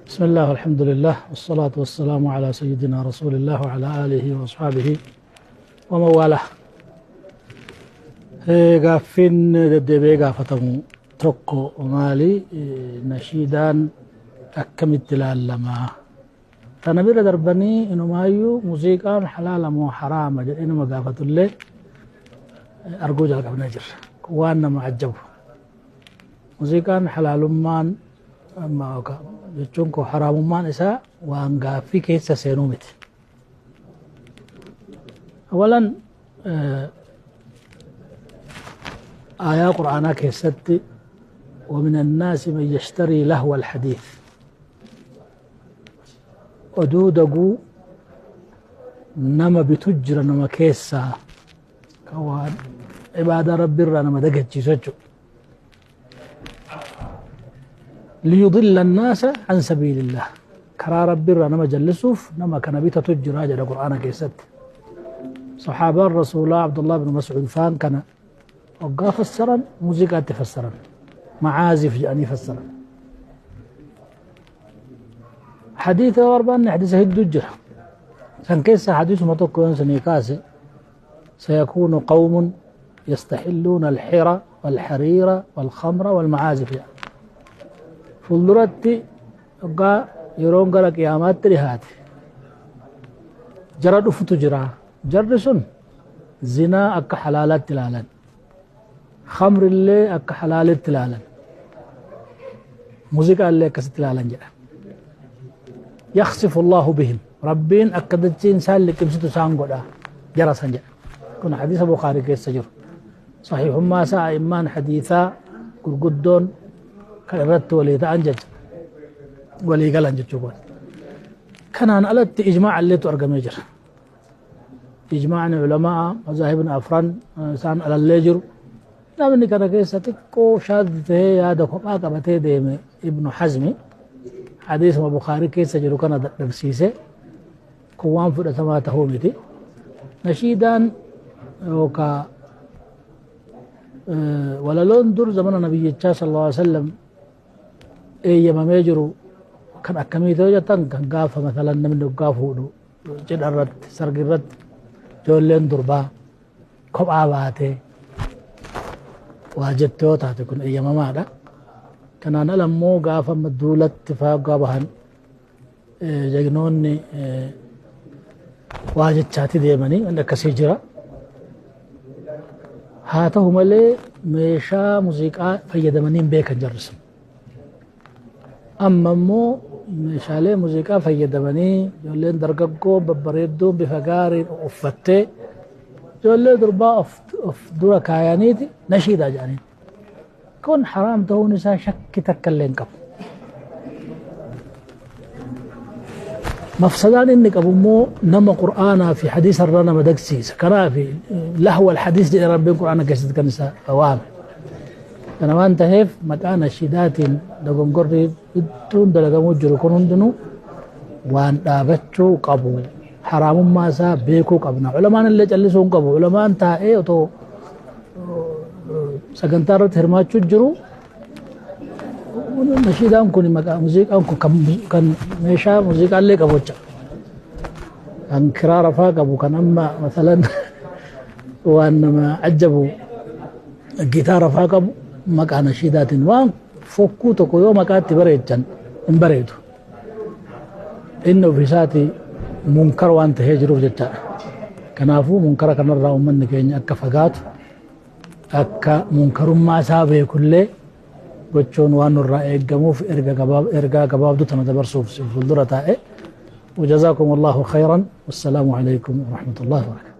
بسم الله والحمد لله والصلاة والسلام على سيدنا رسول الله وعلى آله وأصحابه ومن والاه. Gaaffiin deddeebi'ee gaafatamu tokko maali? Nashiidaan akkamitti ilaalamaa? Tana bira darbanii inumaayyuu muuziqaan halaala moo haraama jedhee nama gaafatullee arguu jalqabnee jirra. Kun waan nama ajjabu. Muuziqaan halaalummaan jechuun koo haraamummaan isaa waan gaaffii keessa seenuu miti. Awalan aayaa Qur'aanaa keessatti ومن الناس من يشتري لهو الحديث oduu daguu nama bitu jira nama keessaa kan waan ibaadaa rabbiirraa nama dagachiisu jechuudha. ليضل الناس عن سبيل الله كرا ربي نما جلسوف نما كان بيتا تجرا جدا قرآن كيست صحابة الرسول عبد الله بن مسعود فان كان وقا فسرا موسيقى تفسرا معازف جاني فسرا حديث وربان حديث هدو كان كيس حديث ما تكون سنيكاسي سيكون قوم يستحلون الحرى والحرير والخمر والمعازف يعني. Fuulduratti hoggaa yeroon gara qiyaamaatti dhihaate jara dhufutu jira. Jarri sun zinaa akka halaalaatti ilaalan, khamrillee akka halaalitti ilaalan, muuziqaallee akkasitti ilaalan jedha. Yakhsifu Allahu bihim, Rabbiin akka dachiin isaan liqimsitu isaan godha jara san jedha. Kun hadiisa Bukaarii keessa jiru. Sahiihummaa isaa a'immaan hadiisaa gurguddoon kan irratti walii ta'an jecha walii galan jechuu kun. Kanaan alatti ijmaa'a illeetu argamee jira. Ijmaa'ni ulamaa mazaahibni afran isaan alallee jiru. Namni kana keessa xiqqoo shaadhi ta'ee yaada kophaa qabatee deeme Ibnu Hazmi hadiisuma Bukaarii keessa jiru kana dadhabsiise kun waan fudhatamaa ta'uu miti. Nashiidaan yookaan walaloon dur zamana nabiyyichaa sallallahu alaihi wasallam eeyyamamee jiru kan akkamii ta'e jettan kan gaafa masalan namni waggaa fuudhu cidha irratti sargi irratti ijoolleen durbaa kophaa baatee waa jette yoo taate kun eeyyamamaadha. Kanaan ala immoo gaafa duulatti faa waggaa bahan jagnoonni waa jechaati deemanii wanni akkasii jira. Haa ta'u malee meeshaa muuziqaa fayyadamanii hin beekan jarri sun. Amma immoo meeshaalee muuziqaa fayyadamanii ijoolleen dargaggoo babbareedduun bifa gaariin uffattee ijoollee durbaa of dura kaayaniiti nashiidaa jedhaniin. Kun haraam ta'uun isaa shakki takka illee hin qabu. Mafsadaan inni qabu immoo nama Qur'aanaa fi hadiisa irraa nama dagsiisa. Kanaaf lahwa alhadiis jedhe Rabbiin Qur'aana keessatti kan isa waame. Kana waan ta'eef maqaa nashiidaatiin dogongorri hedduun dalagamuu jiru kun hundinuu waan dhaabachuu qabu. Haraamummaa isaa beekuu qabna. Ulamaan illee callisuu hin qabu. Ulamaan taa'ee otoo sagantaa irratti hirmaachuu jiru nashiidaan kun maqaa muuziqaan kun kan meeshaa muuziqaa illee qabu jecha. Kan kiraara faa qabu kan amma masalan waan nama ajabu gitaara faa qabu maqaa nashiidaatiin waan fokkuu tokko yoo maqaatti bareechan hin bareedu. Inni ofiisaatii munkara waan tahee jiruuf jechaadha. Kanaafuu munkara kanarraa uummanni keenya akka fagaatu akka munkarummaa isaa beekullee gochuun waan nurraa eeggamuuf ergaa gabaabduu tana dabarsuuf fuuldura taa'e. وجزاكم الله خيرا والسلام عليكم ورحمة الله وبركاته.